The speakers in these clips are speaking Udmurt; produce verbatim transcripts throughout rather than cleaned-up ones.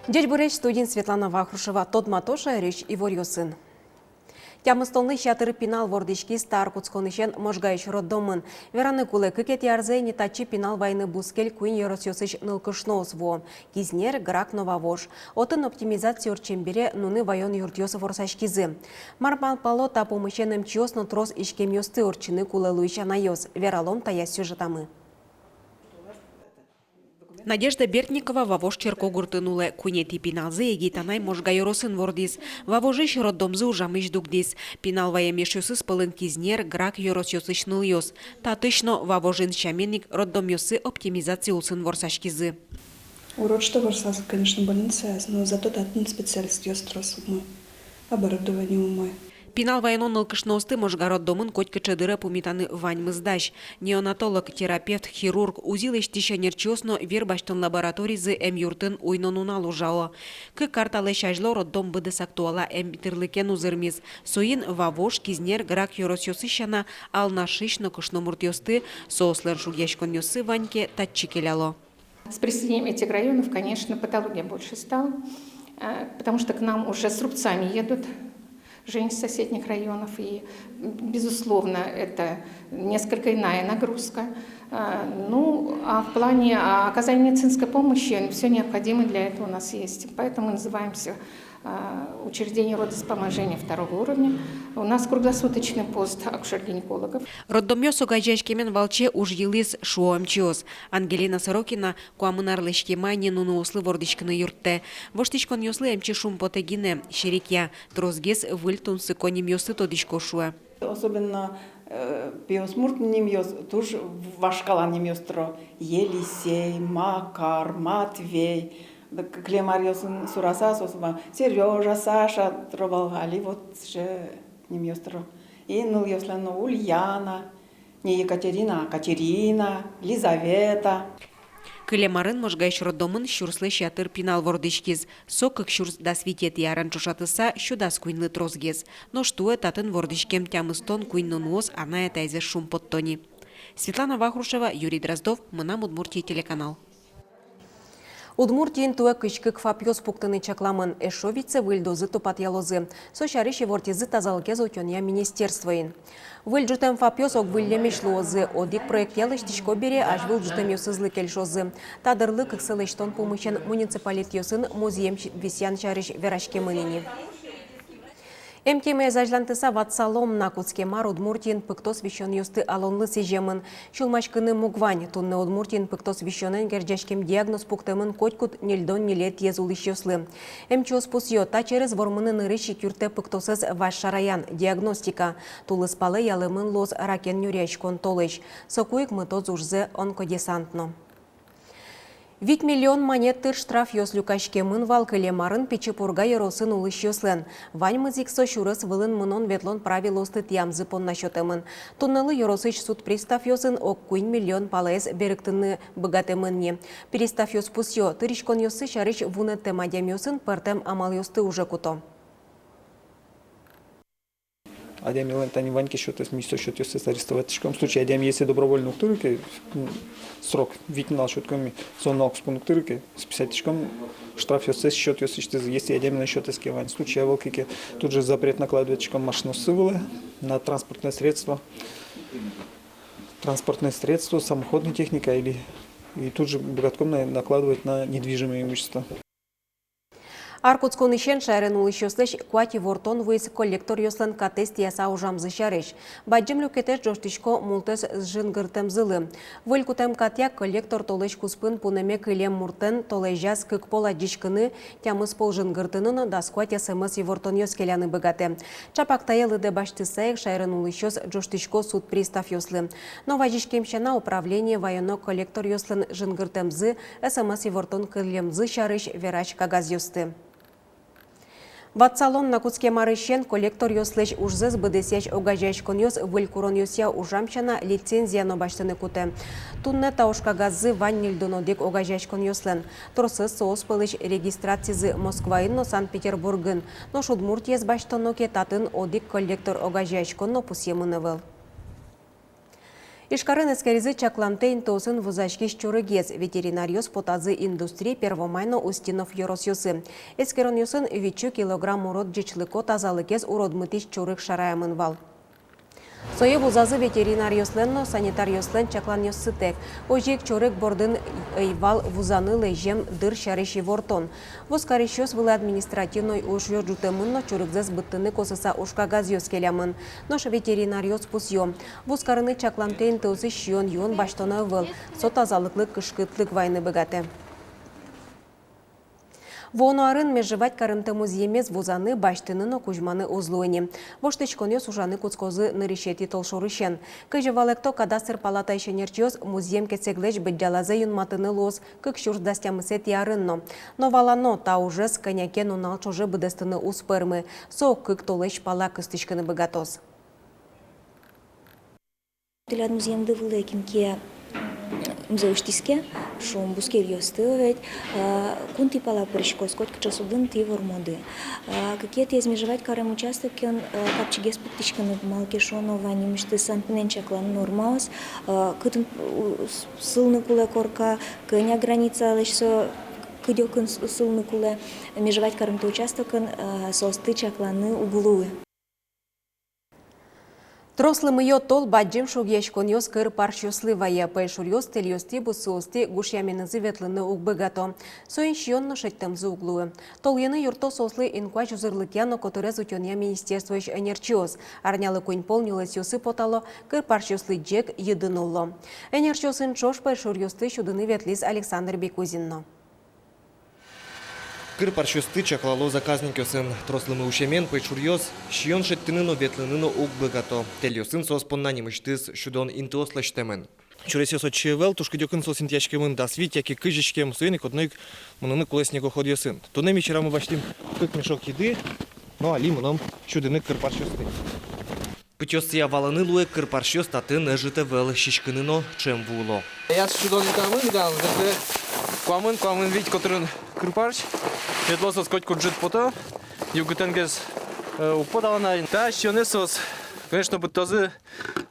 Ӟечбуресь! Студиын Светлана Вахрушева. Тодмато шаерысь иворъёсын. Тямыстонлэсь ятыр пинал вордӥськиз та ар кутсконысен Можгаысь роддомын. Вераны кулэ, кыкетӥ арзэ ини татчы пинал вайыны бускель куинь ёросъёсысь нылкышноос вуо: Кизнер, Грак но Вавож. Отын оптимизация ортчем бере нуны ваён юртъёс ворсаськизы. Мар малпало та пумысен эмчиос но трос иськемъёсты ортчыны кулэ луись анайёс, вералом таяз сюжетамы. Надежда Бертникова Вавож черкогуртын улэ. Куинетӥ пиналзэ егит анай Можга ёросын вордӥз. Вавожысь роддомзы ужамысь дугдӥз. Пинал ваем эшъёсыз пӧлын Кизнер, Грак ёросъёсысь нылъёс. Татысь но, Вавожын сямен ик, роддомъёссы оптимизация улсын ворсаськизы. Урод, что ворсазы, конечно, больницаяз, но зато татын специалистъёс трос умой, оборудование умой. Пинал вайоно нылкышноосты Можга роддомын котькыӵе дыре пумитаны ваньмыз дась. Неонатолог, терапевт, хирург, УЗИ лэсьтӥсь ӧнерчиос но вир басьтон лабораторизы эмъюртын уй но нунал ужало. Кык ар талэсь азьло роддом быдэсак туала эмъюртлыкен узырмиз. Соин Вавож, Кизнер, Грак ёросъёсысь сяна, Алнашысь но кышномуртъёсты, соослэн шугъяськонъёссы вань ке, татчы келяло. С присоединением этих районов, конечно, патология больше стала, э, потому что к нам уже с рубцами едут женщины соседних районов, и, м, безусловно, это несколько иная нагрузка. А, ну, а в плане, а, оказания медицинской помощи, всё необходимое для этого у нас есть. Поэтому мы называемся, а, учреждение родовспоможения второго уровня. У нас круглосуточный пост акушер-гинекологов. Роддомъёс огазеяськемен валче уж йылӥз, шуо эмчиос. Ангелина Сорокина куамын арлэсь кема ини нуныослы вордӥськыны юрттэ. Воштӥськонъёслы эмчи шумпотэ гинэ, серекъя: тросгес выль тунсыко нимъёсты тодӥсько, шуэ. Особенно, э, пиосмурт нимъёс туж вашкала нимъёс тыро: Елисей, Макар, Матвей. Дак кылем аръёсын сураса, соос ма Серёжа, Саша тыро вал, али вот сыӵе нимъёс тыро. И нылъёслэн но Ульяна, не Екатерина, а Катерина, Лизавета. Кылем арын Можгаысь роддомын сюрслэсь ятыр пинал вордӥськиз. Со кык сюрс дас витетӥ арен ӵошатыса сю дас куиньлы тросгес. Нош туэ татын вордӥськем тямыстон куинь нуныос анай-атайзэс шумпотто ни. Светлана Вахрушева, Юрий Дроздов, «Мынам Удмуртие» телеканал. Удмуртиын туэ кызь кык ФАПъёс пуктыны чакламын, эшшо витьсэ выльдозы, тупатъялозы. Со сярысь ивортӥзы тазалыкез утёнъя министерствоын. Выль ӝутэм ФАПъёс ог выллемесь луозы. Одӥг проектъя лэсьтӥсько бере, азьвыл ӝутэмъёсызлы кельшозы. Та дырлы кыксэ лэсьтон пумысен муниципалитетъёсын музъем висъян сярысь вераськемын ини. Эмтемез азьлантыса ватсалом на: кутскем ар Удмуртиын пыктос висёнъёсты алонлы сӥземын. Сюлмаськыны муг вань. Туннэ Удмуртиын пыктос висёнэн герӟаськем диагноз пуктэмын котькуд ньыльдон ньылетӥез улӥсьёслы. Эмчиос пусъё: та через вормыны нырысь ик юрттэ пыктосэз вазь шараян, диагностика. Тулыс палэ ялэмын луоз ракен нюръяськон толэзь. Соку ик мытоз ужзэ онкодесант но. Вить миллион манет тыр штрафъёс люкаськемын вал кылем арын Пичи Пурга ёросын улӥсьёслэн. Ваньмыз ик со сюрес вылын мынон-ветлон правилоосты тӥямзы понна сётэмын. Туннэлы ёросысь суд приставъёсын ог куинь миллион палэз берыктыны быгатэмын ни. Приставъёс пусъё: тыриськонъёссы сярысь вунэтэм адямиосын пӧртэм амалъёсты уже куто. Адямилэн тани вань ке счётэз, ми со счётъёссэс арестовать кариськом. В случае адями если добровольно уг тыры ке, м, срок вить нунал сётӥськом ми, со нунал куспын уг тыры ке, списать кариськом штрафъёссэ счётъёсысьтыз, если адямилэн счётэз ке вань. В случае ӧвӧл ке, ке, тут же запрет накладывать кариськом машинаоссы вылэ, на транспортное средство, транспортное средство, самоходная техника или, и тут же быгатӥськом на-, накладывать на недвижимое имущество. Ар кутсконысен шаерын улӥсьёслэсь куать ивортон вуиз коллекторъёслэн катэз тӥяса ужамзы сярысь. Бадӟым люкетэз ӝожтӥсько мултэс жингыртэмзылы. Выль кутэм катъя коллектор толэзь куспын пунэме кылем муртлэн толэзяз кык пол адӟиськыны, тямыс пол жингыртыны но дас куать СМС ивортонъёс келяны быгатэ. Чапак тае лыдэ басьтыса ик шаерын улӥсьёс ӝожтӥсько суд приставъёслы. Но вазиськем сяна, управление ваёно коллекторъёслэн жингыртэмзы, СМС ивортон кылемзы сярысь верась кагазъёсты. Ватсалом на: кутскем арысен коллекторъёслэсь ужзэс быдэсъясь огазеяськонъёс выль куронъёсъя ужам сяна лицензия но басьтыны кутэ. Туннэ та уж кагаззы вань ньыльдон одӥг огазеяськонъёслэн. Тросэз соос пӧлысь регистрацизы Москваын но Санкт-Петербургын. Нош Удмуртиез басьтоно ке, татын одӥг коллектор огазеяськон но пусъемын ӧвӧл. Ижкарын эскеризы чакламтэ интыосын вузаськись чорыгез. Ветеринаръёс потазы Индустрия, Первомай но Устинов ёросъёсы. Эскеронъёсын витьсю килограмм урод ӟечлыко тазалыкез уродмытӥсь чорыг шараямын вал. Сое вузазы ветеринаръёслэн но санитаръёслэн чакланъёссытэк. Озьы ик чорыг бордын ӧй вал вузаны лэзем дыр сярысь ивортон. Вузкарисьёс вылэ административной ужъёс ӝутэмын но чорыгзэс быдтыны косыса ужкагазъёс келямын. Нош ветеринаръёс пусъё: вузкарыны чакламтэ интыосы сиён-юон басьтоно ӧвӧл, со тазалыклы кышкытлык вайыны быгатэ. Вуоно арын межевать карымтэ музъемез вузаны, басьтыны но кузьманы уз луы ни. Воштӥськонъёс ужаны кутскозы нырысетӥ толшорысен. Кызьы валэкто кадастр палатаысь ӧнерчиос, музъем кесэглэсь быдӟалазэ юнматыны луоз кык сюрс дас тямысэтӥ арын но. Но валано: та ужез кӧня ке нунал ӵоже быдэстыны уз пӧрмы, со кык толэзь пала кыстӥськыны быгатоз. Тӥляд музъемды вылэ кин ке, м, музъем усьтӥз ке, шуом, бускельёсты ведь, а, кун тӥ пала пыриськоз, котькыӵе судын тӥ вормоды. А, кыкетӥез межевать карем участокын, а, капчигес пуктӥськыны, малы ке шуоно, вань нимысьтыз санпинэн чаклан нормаос, а, кытын, у, с-, сылыны кулэ корка, кӧня границалэсь со, кыдёкын с-, сылыны кулэ, межевать карымтэ участокын, а, соосты чакланы уг луы. Трос лымыё тол бадӟым шугъяськонъёс кыр парсьёслы вае. Пӧйшуръёс тэльёстӥ, буссыостӥ гушъяменызы ветлыны уг быгато. Соин сиён но шедьтэмзы уг луы. Толъяны юртто соослы инкуазь узырлыкъя но котырез утёнъя министерствоысь ӧнерчиос. Арнялы куинь пол нюлэсъёсы потало, кыр парсьёслы ӟег, йыды нулло. Ӧнерчиосын ӵош пӧйшуръёсты сюдыны ветлӥз Александр Бекузин но. Кыр парсьёсты чаклало заказникъёсын. Трос лымы усемен пӧйшуръёс сиён шедьтыны но, ветлыны но уг быгато. Тэльёсын соос понна нимысьтыз сюдон интыос лэсьтэмын. Сюресъёс отчы ӧвӧл, туж кыдёкын соос интыяськемын, дас вить яке кызь иськем, соин ик одно ик мыныны кулэ снегоходъёсын. Туннэ ми вчера мы басьтӥм кык мешок йыды, но али мыном сюдыны кыр парсьёсты. Пытьыоссыя валаны луэ, кыр парсьёс татын ӧжыт ӧвӧл, сиськыны но ӵем вуыло. Яс сюдон интыямы, милям ветлэ куамын, куамын вить котырын кыр парсь. Ветло соос котьку ӝыт пото, югытэн гес, э, уг потало на. Та сиёнэз соос, конечно, быдтозы,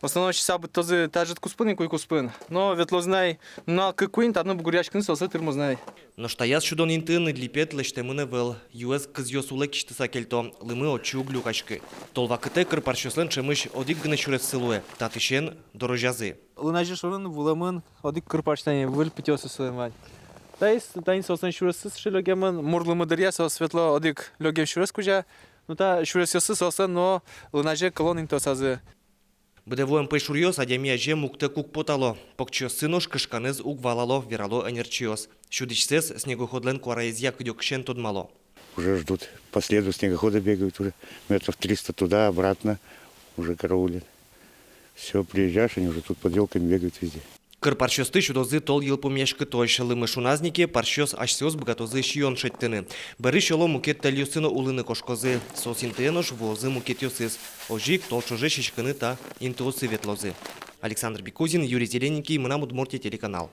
в основном сиса быдтозы та ӝыт куспын ик, уй куспын. Но ветлозы на, нунал кык-куинь, татын бугыръяськыны соослы тырмоз на. Нош та яс сюдон интыын липет лэсьтэмын ӧвӧл, юэз кызъёс улэ кисьтыса кельто, лымы отчы уг люкаськы. Тол вакытэ кыр парсьёслэн ӵемысь одӥг гинэ сюрессы луэ, татысен дорозязы. Лыназе шорын вуылэмын одӥг кыр парсь, тани выль пытьыосыз вань. Таиз, тани соослэн сюрессэс сыӵе лёгемын, мур лымы дыръя соос ветло одӥг лёгем сюрес кузя. Ну, та сюресъёссы соослэн но лыназе кылон интыосазы. Быдэ вуэм пӧйшуръёс адями азе муктэк уг потало. Покчиоссы нош кышканэз уг валало, верало ӧнерчиос. Сюдӥсьсэс снегоходлэн куараезъя кыдёкысен тодмало. Уже ждут. По следу снегохода бегают уже. Метров триста туда, обратно. Уже караулят. Всё, приезжаешь, они уже тут под ёлками бегают везде. Кыр парсьёсты сюдозы тол йылпумъяськытозь. Лымы шуназ ни ке, парсьёс асьсэос быгатозы сиён шедьтыны. Бӧрысь, оло, мукет тэльёсы но улыны кошкозы. Соос интые нош вуозы мукетъёсыз. Озьы ик тол ӵоже сиськыны та интыосы ветлозы. Александр Бекузин, Юрий Зелененький, «Мынам Удмуртие» телеканал.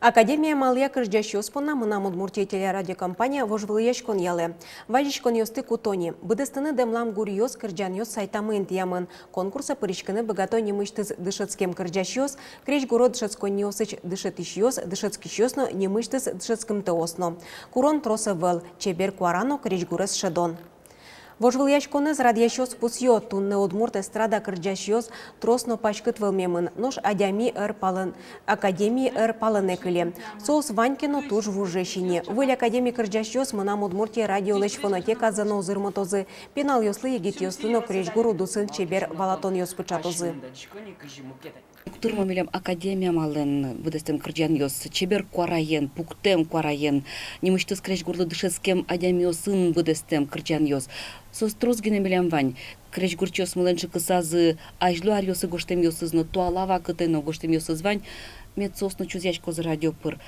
Академия амалъя кырӟасьёс понна «Мынам Удмуртие» телерадиокомпания вожвылъяськон ялэ. Вазиськонъёсты куто ни. Быдэстыны дэмлам гуръёс, кырӟанъёс сайтамы интыямын. Конкурсэ пыриськыны быгато нимысьтыз дышетскем кырӟасьёс, крезьгуро дышетсконниосысь дышетӥсьёс, дышетскисьёс но нимысьтыз дышетскымтэос но. Курон трос ӧвӧл: чебер куара но крезьгурез шӧдон. Вожвылъяськонэз радъясьёс пусъё: туннэ удмурт эстрада кырӟасьёс трос но паськыт вӧлмемын, нош адями ӧр палэн, академи ӧр палэнэ кыле. Соос вань ке но, туж вужесь ини. Выль академи кырӟасьёс «Мынам Удмуртие» радиолэсь фонотеказэ но узырмытозы, пиналъёслы, егитъёслы но крезьгур удысын чебер валатонъёс пыӵатозы. Уг тырмо милям академи амалэн быдэстэм кырӟанъёс, чебер куараен, пуктэм куараен, нимысьтыз крезьгурлы дышетскем адямиосын быдэстэм кырӟанъёс. Соос трос гинэ милям вань. Крезьгурчиосмылэн ӵыкысазы азьло аръёсы гожтэмъёсыз но, туала вакытэ но гожтэмъёсыз вань. Мед соос но чузъяськозы радио пыр.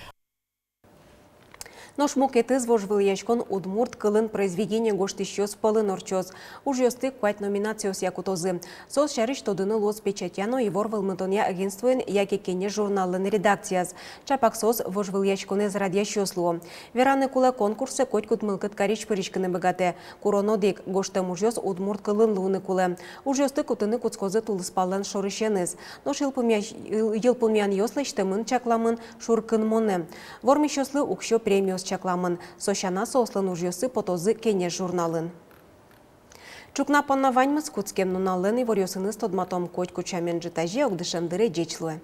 Нош мукетыз вожвылъяськон удмурт кылын произведение гожтӥсьёс пӧлын ортчоз. Ужъёсты куать номинациосъя кутозы. Соос сярысь тодыны луоз печатья но ивор вӧлмытонъя агентствоен яке «Кенеш» журналлэн редакцияз. Чапак соос вожвылъяськонэз радъясьёс луо. Вераны кулэ, конкурсэ котькуд мылкыд карись пыриськыны быгатэ. Куронодӥг: гожтэм ужъёс удмурт кылын луыны кулэ. Ужъёсты кутыны кутскозы тулыспаллэн шорысеныз. Нош йылпумъя-, йыл-, йылпумъянъёс лэсьтэмын, чакламын шуркынмонэ. Вормисьёслы уксё премиос чакламын. Со сяна, соослэн ужъёссы потозы «Кенеш» журналын. Ӵукна понна ваньмыз. Кутскем нуналлэн иворъёсыныз тодматом котькуд сямен ӝытазе, огдышем дыре. Ӟеч луэ.